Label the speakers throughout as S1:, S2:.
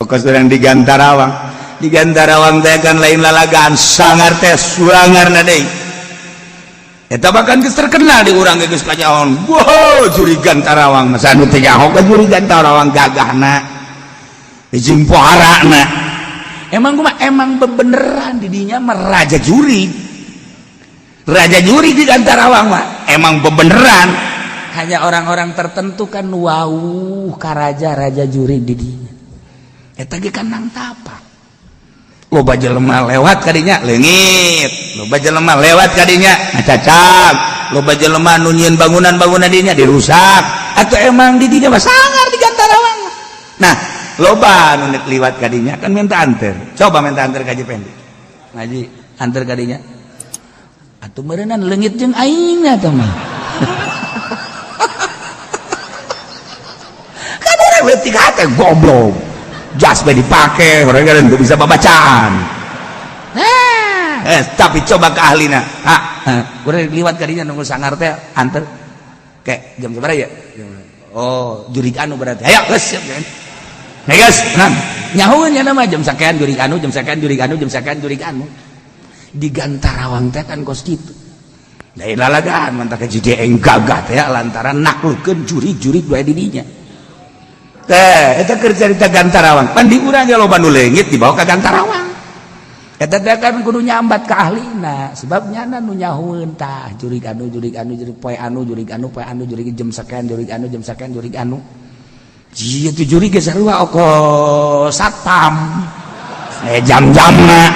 S1: Pokos urang di Gantarawang, di Gantarawang teh kan lain lalagaan, sangar teh suangarna deui. Eta bahkan geus terkenal di urang geus kanyaon. Wow, jurig Gantarawang masa anu teh nyaho ka jurig Gantarawang gagahna. Jeung poharana. Emang kumaha, emang bebeneran di dinya mah raja jurig. Raja jurig di Gantarawang mah emang bebeneran. Hanya orang-orang tertentu kan wow ka raja-raja jurig di dinya. Eta ge kan nang tapa. Loba jelema lewat kadinya leungit, loba jelema lewat kadinya ngacacak, loba jelema nu nyieun bangunan-bangunan dinya dirusak. Atau emang di dinya mah sangar di Gantarawang. Nah, loba nu nek liwat kadinya kan minta anter. Coba minta anter ka Haji Pendi. Ngaji anter kadinya. Atuh meureunnan leungit jeung aing atuh mah. Kan urang leutik hate goblok. Jas bae dipake, orang kan teu bisa babacaan. Nah, tapi coba ke ahlina. Ha, urang liwat kadinya nunggu sangar teh anter. Kayak jam sabaraha ya? Oh, jurig anu berarti. Ayo geus siap. Nah, geus, nah, nyahueun nya mah jam sakean jurig anu, jam sakean jurig anu, jam sakean jurig anu. Di Gantarawang teh kan kos kitu. Lain lalagaan mantak ka gagah teh lantaran naklukeun jurig-jurig bae di dinya. Teh, eta keur carita Gantarawang. Pan di urang ge loba nu leungit dibawa ka Gantarawang. Eta teh kan kudu nyambat ka ahlina, sebab nyana nu nyahueun tah jurig anu, jurig anu, jurig poe anu, jurig anu, poe anu, jurig jam sakean, jurig anu, jam sakean, jurig anu. Jieu teh jurig ge sarua oko satpam. Jam-jamna.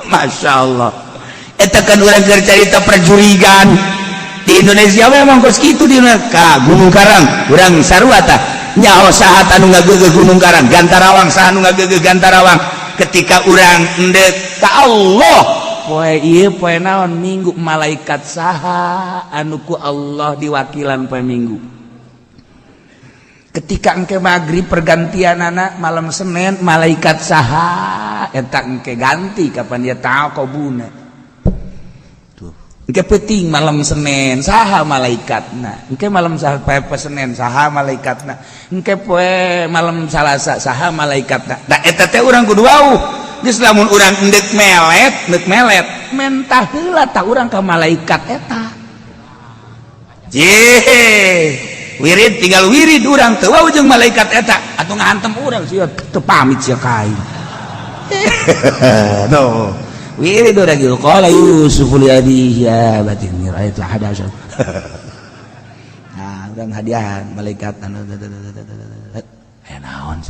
S1: Masya Allah. Eta kan urang keur carita perjurigan. Di Indonesia memang kos kitu di ka Gunung Karang urang sarua tah nyaho saha anu ngageugeuh Gunung Karang, Gantarawang saha anu ngageugeuh Gantarawang. Ketika urang endek ka Allah poe ieu poe naon minggu, malaikat saha anu ku Allah diwakilan poe minggu. Ketika engke maghrib pergantian anak malam Senin, malaikat saha eta engke ganti kapan dia taqobuna. Engke penting malam Senin saha malaikatna, engke malam poe Senin saha malaikatna, engke poe malam Salasa saha malaikatna. Nah eta teh urang kudu wau. Geus lamun urang endek melet, endek melet, mentah heula tah urang ka malaikat eta. Jeh, wirid tinggal wirid urang teu wau jeung malaikat eta atuh ngahantem urang sia teu pamit sia ka aing. Tuh. Wirid urang gitu. Qala Yusuf li abihi ya abati inni ra'aitu ahada asyara. Nah, urang hadiahan malaikat anu aya naon?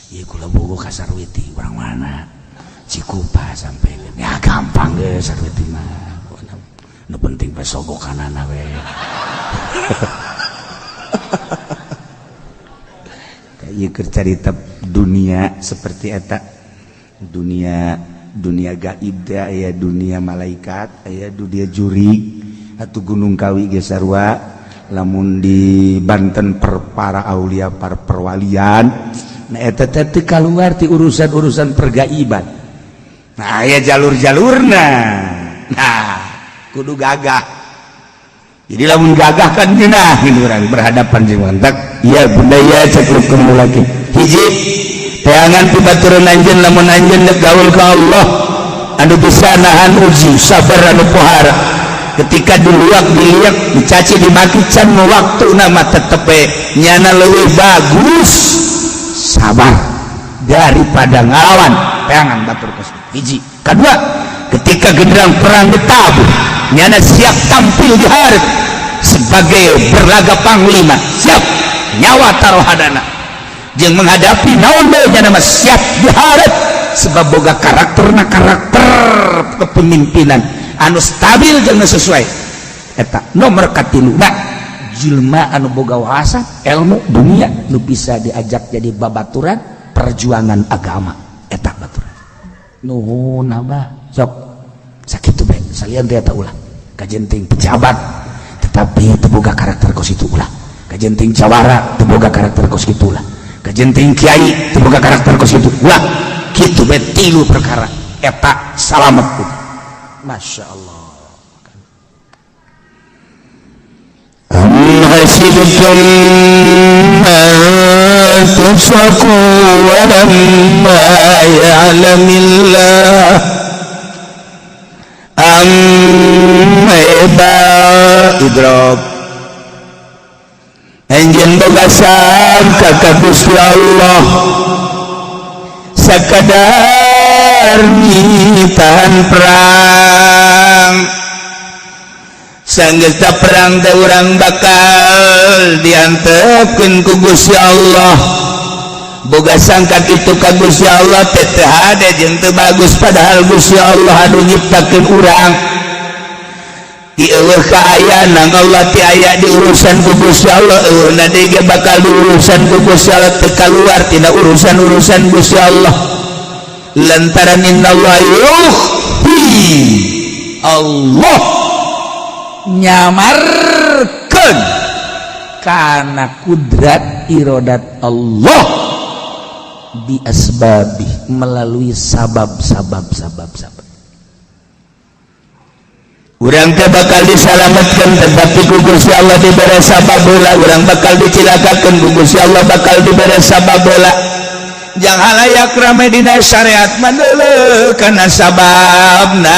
S1: Ieu kula bogo ka Sarwiti urang mana? Cikupa sampai. Ya gampang ge Sarwiti mah. Nu penting bae sogokanana we. Ieu keur carita dunia seperti eta. Dunia dunia gaib teh aya dunia malaikat, aya dunia jurig atau Gunung Kawi ge sarua. Lamun di Banten per para aulia par perwalian, nah eta teh teu kaluar ti urusan-urusan pergaiban. Nah aya jalur-jalurna. Nah kudu gagah. Jadi lamun gagah kan geunah urang berhadapan jeung mantak. Ya bunda ya cekluk lagi. Hiji teangan pibaturan anjeun lamun anjeun dek gaul ka Allah anu bisa nahan uji sabar anu pohara. Ketika diluak diliak dicaci dimaki can waktu nama tetep nyana leuwih bagus sabar daripada ngalawan teangan batur kos. Hiji. Kedua, ketika genderang perang ditabuh nyana siap tampil di hareup sebagai berlaga panglima, siap nyawa taruhadana jeung menghadapi naon bae nyana mah siap dihareup sebab boga karakterna karakter kepemimpinan anu stabil jeung sesuai. Eta nomor katilu jelma anu boga wawasan ilmu dunia nu bisa diajak jadi babaturan perjuangan agama eta baturan. Nuhun abah sok sakitu bae salian teh eta ulah kajenting pejabat tetapi teu boga karakter kos itu ulah, kajenting jawara teu boga karakter kos kitu ulah, kajenting kiai teu boga karakter kos kitu ulah. Kitu bae tilu perkara eta salamet. Masya Allah. Am hasibtum فسقوا ولما يعلم الله am idrok anjeun boga sangka ka Gusti Allah sakadar nitahan perang. Sanggeus perang teh urang bakal diantepkeun ku Gusti Allah. Boga sangka kitu ka Gusti Allah teh teu hade jeung teu bagus, padahal Gusti Allah anu nyiptakeun urang. Ti eueuh kaayaan Allah ti aya di urusan ku Gusti Allah, eueuhna deui ge bakal diurusan ku Gusti Allah, teu kaluar tina urusan-urusan Gusti Allah. Lantaran innallaha yukhfi, Allah nyamarkeun kana kudrat irodat Allah bi asbabi, melalui sabab sabab sabab sabab. Urang teh bakal disalametkeun tetapi ku Gusti Allah dibere sabab heula. Urang bakal dicilakakeun ku Gusti Allah bakal dibere sabab heula. Jang halayak rame dina syariat mah deuleu kana sababna,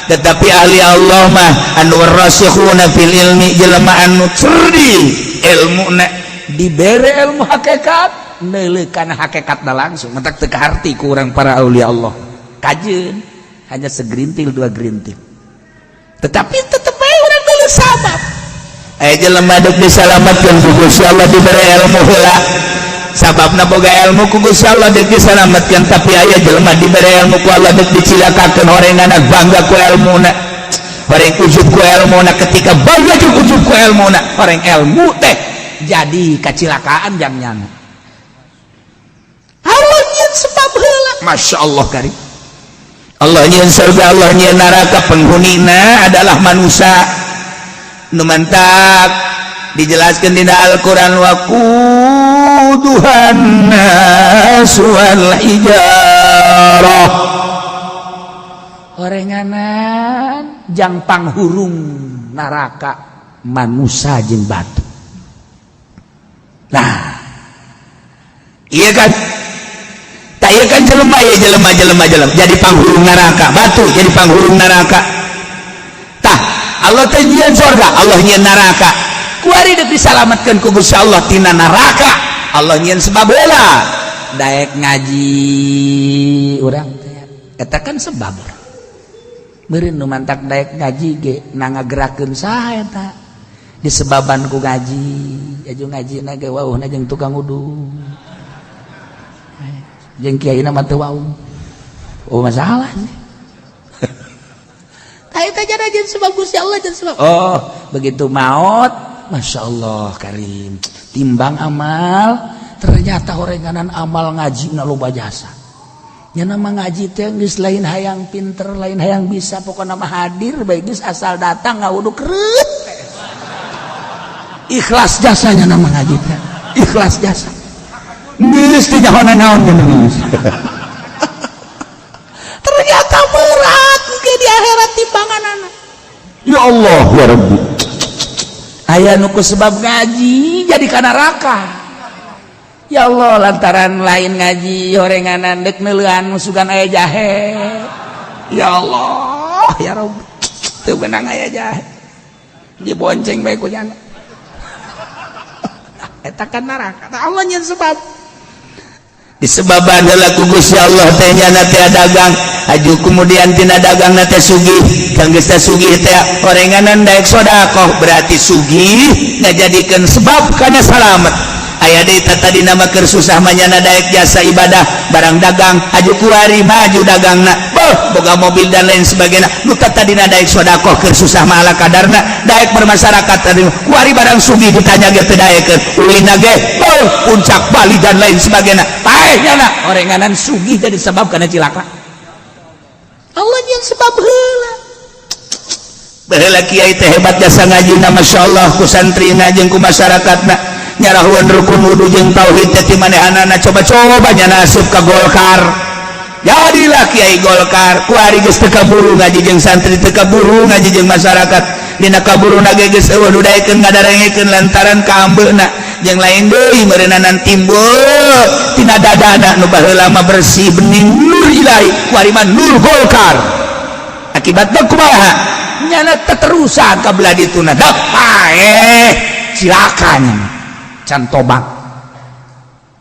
S1: tetapi ahli Allah mah anu rasikhuna fil ilmi, jelema anu cerdik ilmuna, dibere ilmu hakikat, neuleuh kana hakikatna langsung. Matak teu kaharti ku urang para aulia Allah, kajeun hanya segerintil dua gerintil, tetapi tetep bae urang neuleuh sabab. Aya jelema deuk disalametkeun ku Gusti Allah dibere ilmu heula, sababna boga ilmu ku Gusti Allah deuk disalametkeun. Tapi aya jelema dibere ilmu ku Allah deuk dicilakakeun, horenganna bangga ku ilmuna, horeng ujub ku ilmuna. Ketika bangga jeung ujub ku ilmuna, horeng ilmu teh jadi kacilakaan jang nyana. Allah nyieun sebab heula, Masya Allah karim. Allah nyieun surga, Allah nyieun neraka, penghunina adalah manusia. Nu mantak dijelaskan dina Al-Quran waquduhan nas wal hijarah, horenganan jang panghurung neraka manusia jeung batu. Nah iya kan, tak iya kan, jelema ya jelema jelema jelema jadi panghurung neraka, batu jadi panghurung neraka. Tah Allah teh nyieun surga, Allah nyieun neraka. Kuari deuk disalametkeun ku Gusti Allah tina neraka, Allah nyieun sebab heula. Daek ngaji urang teh eta kan sebab meureun. Nu mantak daek ngaji ge na ngagerakeun saha eta? Disebaban ku ngaji. Aju ngaji na ge wauhna jeung tukang wudu jeung kiai mah teu wau. Oh, masalah sih. Tah eta jadi sebab Gusti Allah jeung sebab. Oh, begitu maut, Masya Allah karim, timbang amal, ternyata horenganan amal ngaji na loba jasa. Nya nama ngaji teh geus lain hayang pinter, lain hayang bisa, pokokna mah hadir bae geus, asal datang ngawudu kreut. Ikhlas jasanya nama ngaji teh. Ikhlas jasa. Geus teu nyaho naon. Ternyata berat ke di akhirat timbanganana. Ya Allah ya Rabbi. Aya nu ku sebab ngaji jadi ka neraka. Ya Allah, lantaran lain ngaji horenganan dek neuleuan sugan aya jahe. Ya Allah ya Rabbi, teu beunang aya jahe. Dibonceng bae ku nyana. Eta kan neraka. Allah nyieun sebab. Disebaban heula ku Gusti Allah teh nyana teh dagang, aju kemudian tina dagang teh sugih. Kang geus teh sugih teh horenganan daek sedekah, berarti sugih ngajadikeun sebab kana salamet. Aya deui tadi nama keur susah mah nyana daek jasa ibadah barang dagang, aju kuari maju dagangna, boh boga mobil dan lain sebagainya. Nu tadina daek sedekah keur susah mah ala kadarna daek bermasyarakat, tadi kuari barang sugih ditanya ge teu daekeun, ulina ge boh puncak Bali dan lain sebagainya. Paeh nyana horenganan sugih jadi sebab kana cilaka. Allah nyieun sebab heula. Baheula kiai teh hebat jasa ngajina, Masya Allah, ku santrina jeung ku masyarakatna, nyarahuan rukun wudu jeung tauhid teh ti manehanana. Coba-coba nyana asup ka Golkar, jadilah kiai Golkar. Kuari geus teu kaburu ngaji jeung santri, teu kaburu ngaji jeung masyarakat. Dina kaburuna ge geus eueuh nu daekeun ngadarengekeun lantaran kaambeuna jeung lain deui. Meureunanan timbul Tina dadana nu baheula mah bersih bening nur Ilahi, kuari mah nur Golkar. Akibatna kumaha? Nyana teterusan ka belah dituna, dak paeh, silakan can tobat.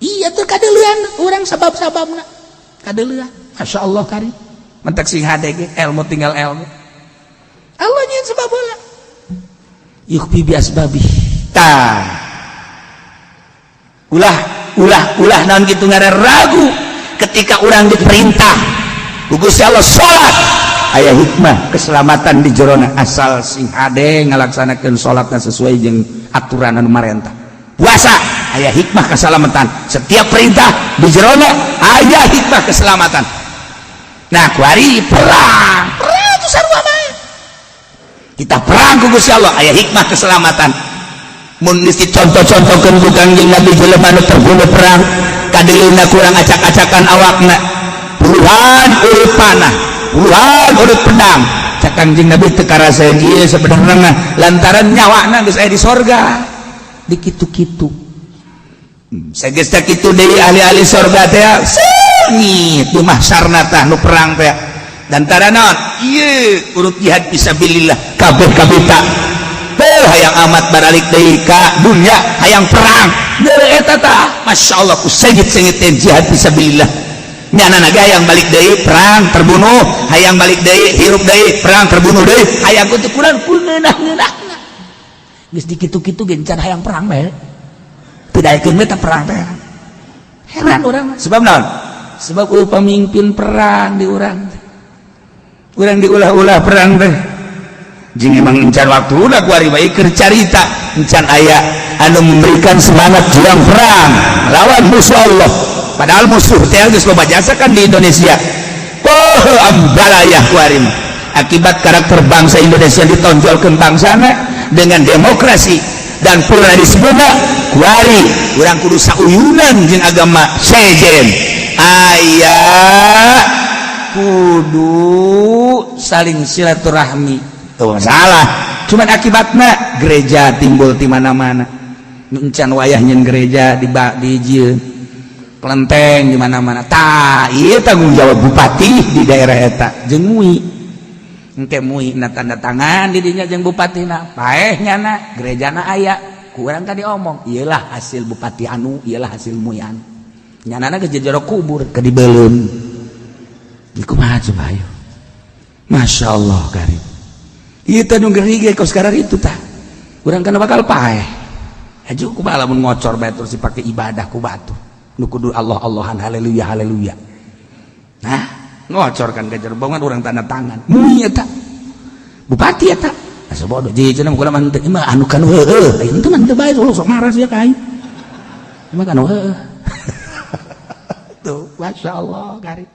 S1: Iya tuh, kadeulean urang sabab-sababna, kadeulean. Masya Allah kari mentak sing hade ge ilmu, tinggal ilmu Allah nyeun sebab heula, yukhfi bi asbabi. Tah, ulah ulah ulah naon kitu ngaran ragu ketika urang diperintah ku Gusti Allah salat, aya hikmah keselamatan di jerona, asal sing hade ngalaksanakeun salatna sesuai jeung aturan anu marentah. Puasa aya hikmah keselamatan. Setiap perintah di jerona aya hikmah keselamatan. Nah, kuari perang, perang itu sarua bae. Kita perang ku Gusti Allah aya hikmah keselamatan. Mun geus dicontoh-contohkeun ku Kangjeng Nabi, jelema nu terbunuh perang kadeuleuna kurang acak-acakan awakna, puluhan urut panah, puluhan urut pedang. Cak Kangjeng Nabi, teu karasa ieu sebenarnya mah, lantaran nyawana geus aya di sorga. Di kitu-kitu sageus teh kitu deui, ahli-ahli sorga teh seungit di mahsyarna. Tah, nu perang teh lantaran naon? Ieu urut jihad fisabilillah kabeh kabita teh hayang amat baralik deui ka dunya, hayang perang deui eta. Tah, Masya Allah, ku seungit-seungit jihad fisabilillah, nyana naga hayang balik deui, perang, terbunuh, hayang balik deui, hirup deui, perang, terbunuh deui, hayang kutu kurang ku ngeunah-ngeunahna. Geus dikitu-kitu ge can hayang perang bae, teu daekeun we teh perang teh. Heran urang mah. Sebab naon? Sebab eueuh pamimpin perang di urang. Urang diulah-ulah perang teh jeung emang encan waktu udah kuari bae keur carita, encan aya anu memberikan semangat juang perang lawan musuh Allah. Padahal musuh teh geus loba jasa kan di Indonesia. Oh, ambalayah kuari mah. Akibat karakter bangsa Indonesia ditonjolkeun bangsana dengan demokrasi dan pluralisme, kuari urang kudu sauyunan jeung agama sejen, aya kudu saling silaturahmi. Tuh, masalah cuman akibatnya gereja timbul di mana-mana. Encan wayah nyen gereja di jieun kelenteng di mana-mana. Tah, ieu tanggung jawab bupati di daerah eta jeung MUI. Engke MUI na tanda tangan di dinya jeung bupatina, paeh nyana gerejana aya. Ku urang tadi omong, iyalah hasil bupati anu, iyalah hasil MUI anu. Nyanana ke jero kubur ke dibeuleum. Kumaha coba ayo? Masya Allah karim. Ieu teh nu ngeri ge kos sekarang itu tah. Urang kana bakal paeh. Aju kumaha lamun ngocor bae terus dipake ibadah ku batu. Nu kudu Allah Allahan, haleluya haleluya. Nah, ngocor kan ke jero bangun, urang tanda tangan. MUI eta. Bupati eta. Asa bodoh jadi cenah kula mah henteu mah anu kan heueuh. Aya henteu mah henteu bae, sok marah sia ka aing. Mah kan heueuh. Tuh, Masya Allah karim.